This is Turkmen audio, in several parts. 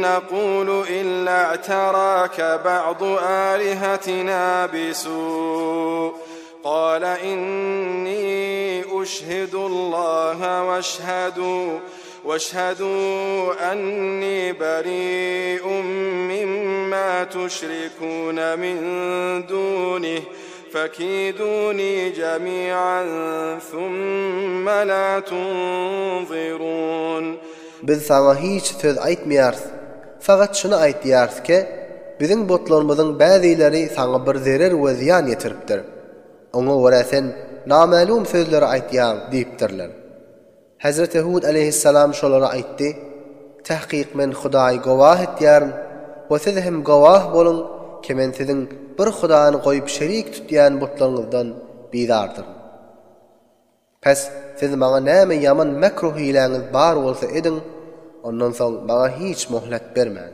نقول إلا اعتراك بعض آلهتنا بسوء قال إني أشهد الله واشهدوا واشهدوا أني بريء مما تشركون من دونه فكيدوني جميعا ثم لا تنظرون Biz saňa hiç söz aýtmaýarys. Fakat şuny aýtýarys ke, biziň butlarymyzyň bäzileri saňa bir zerer we zyýan ýetiripdir. Oňa görä sen namälum sözleri aýtýaň diýipdirler. Hezreti Hud aleýhissalam şolara aýtdy, Tahkyk men Hudaýy gowah etýärin we siz hem gowah boluň ki men siziň bir Hudany goýup şerik tutýan butlaryňyzdan bizardyryn. Pes, siz maňa näme ýaman mekru hiläňiz bar bolsa ediň, ondan soň maňa hiç mohlet bermäň.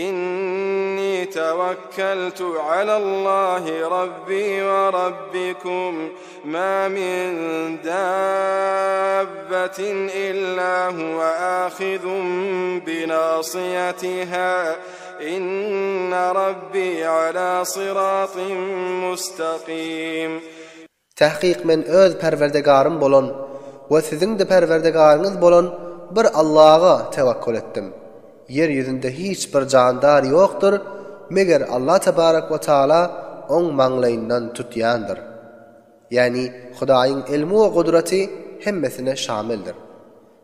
Inni tawakkaltu alallahi rabbi we rabbikum, ma min dabbatin illa huwa ahidun binasiyatiha, inna rabbi ala syratyn mustaqim. Tahkyk men öz Perwerdigarym bolan we siziň-de Perwerdigaryňyz bolan bir Allaha tewekkül etdim. Ýer ýüzünde hiç bir jandar ýokdur, meger Allah tebarek we taala oň maňlaýyndan tutýandyr. Ýagny Hudaýyň ilmi we gudraty hemmesine şamildir.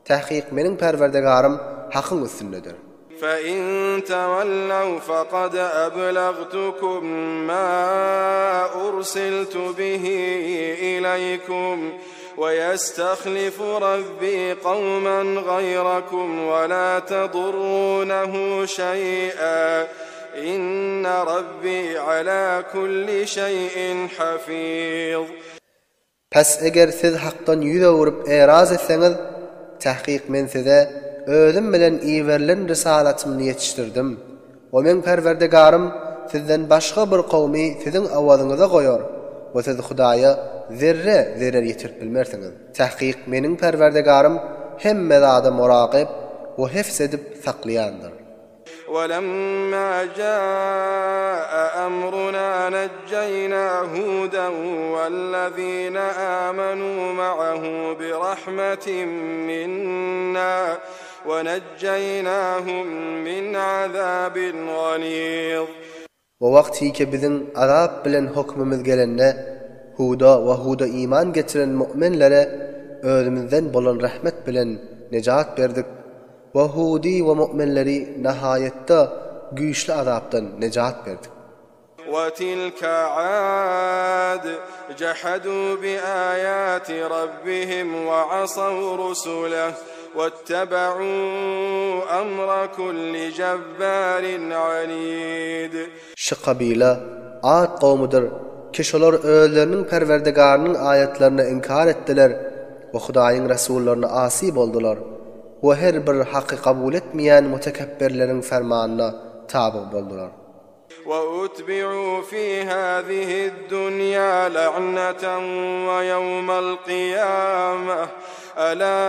Tahkyk meniň Perwerdigarym hakyň üstündedir. Fe in tevellew fekad eblagtukum ma ursiltu bihi ileýkum we ýestahlifu Rabbi kawmen gaýrakum we la tedurrunehu şeý'en inne Rabbi ala kulli şeý'in hafiz. Pes eger siz Hakdan ýüz öwrüp eraz etseňiz, tahkyk men size Özüm bilen iberilen risalatymny ýetişdirdim we meň Perwerdigarym sizden başga bir kowmy siziň owazyňyza goýar we siz Hudaýa zerre zerer ýetirip bilmersiňiz. Tahkyk meniň Perwerdigarym hemme zada murakyp we hefz edip saklaýandyr. وَلَمَّا جَاءَ أَمْرُنَا نَجَّيْنَا هُودًا وَالَّذِينَ آمَنُوا مَعَهُ بِرَحْمَةٍ مِنَّا وَنَجَّيْنَاهُمْ مِنْ عَذَابٍ غَلِيظٍ. We wagtyky biziň azap bilen hökmümiz gelende, Huda we Huda iman getiren mu'minlere özümizden bolan rehmet bilen nejat berdik we Hudy we mu'minleri nahaýatda güýçli azapdan nejat berdik. وَتِلْكَ عَادٌ جَحَدُوا بِآيَاتِ رَبِّهِمْ وَعَصَوْا رُسُلَهُ وَاتَّبَعُوا أَمْرَ كُلِّ جَبَّارٍ عَنِيدٍ. Şu kabyla, Ad kowmudyr, ki şolar özleriniň Perwerdigarynyň aýatlaryny inkar etdiler we Hudaýyň resullaryna asy boldular we her bir haky kabul etmeýän mutekepbirleriň fermanyna tabyg boldular. وَأُتْبِعُوا فِي هَذِهِ الدُّنْيَا لَعْنَةً وَيَوْمَ الْقِيَامَةِ أَلَا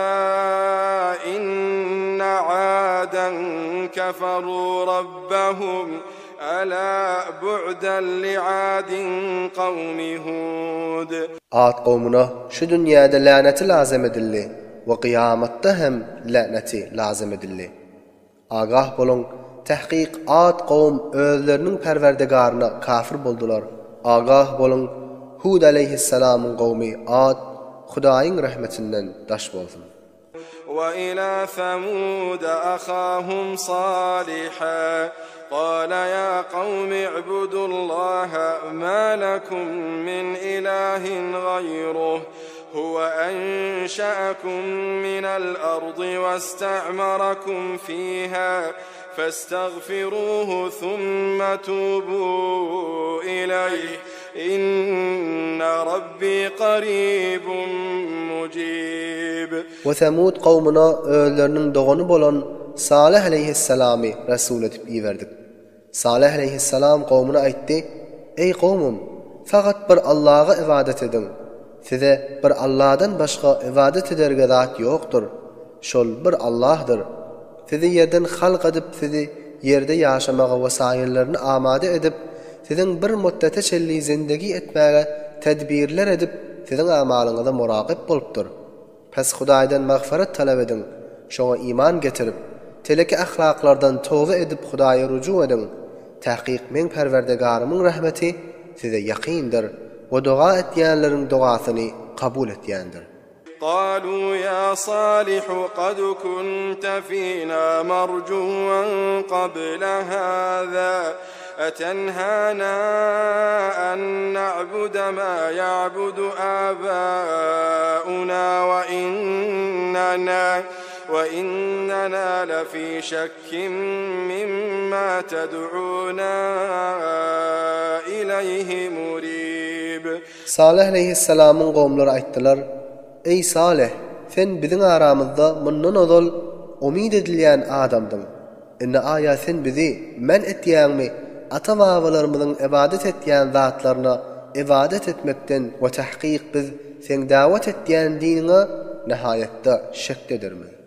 إِنَّ عَادًا كَفَرُوا رَبَّهُمْ أَلَا بُعْدًا لِعَادٍ قَوْمِ هُودٍ. Ad kowmuna şu dünýäde läneti lazym edildi we kyýamatda hem läneti lazym edildi. Agah boluň, tahkyk Ad kowum özleriniň Perwerdigaryna kafir boldular. Agah boluň, Hud aleýhissalamyň kowmy Ad Hudaýyň rehmetinden daş bolsun. وَإِلَى ثَمُودَ أَخَاهُمْ صَالِحًا قَالَ يَا قَوْمِ اعْبُدُوا اللَّهَ مَا لَكُمْ مِنْ إِلَٰهٍ غَيْرُهُ هُوَ أَنشَأَكُم مِّنَ الْأَرْضِ وَاسْتَعْمَرَكُمْ فِيهَا فَاسْتَغْفِرُوهُ ثُمَّ تُوبُوا إِلَيْهِ إِنَّ رَبِّي قَرِيبٌ مُجِيبٌ. We Semud kowmuna özleriniň dogany bolan Salyh aleýhissalamy resul edip iberdik. Salyh aleýhissalam kowmuna aýtdy, Eý kowmum! Fakat bir Allaga ybadat ediň. Size bir Alladan başga ybadat ederge zat ýokdur. Şol bir Allahdyr. Sizi ýerden halk edip sizi ýerde ýaşamaga wesaýyllaryny amada edip, siziň bir mutdete çenli zindegi etmäge tedbirler edip siziň amalyňyza muragyp bolupdyr. Pes Hudaýdan magfyrat talap ediň, şoňa iman getirip, teleki ahlaklardan toba edip Hudaýa rujuk ediň, takyk meň Perwerdegarymyň rahmeti size ýakyndyr we doga etýänleriň dogasyny kabul etýändir. Galu ýa Salihu kad kunte fina marjuwan qabla haza etenhana en na'bude ma ya'budu abauna we innena we innena lefi şekkin mimma ted'una ileyhi murib. Salyh aleýhissalamyň gowumlary aýtdylar, Eý, Salyh! Sen biziň aramyzda mundan ozal umyt edilýän adamdyň. Indi aýa sen bizi men etýäňmi ata-babalarymyzyň ybadat etýän zatlaryna ybadat etmekden we tahkyk biz seň dawat etýän diniňe nihaýatda şekdedirmiz.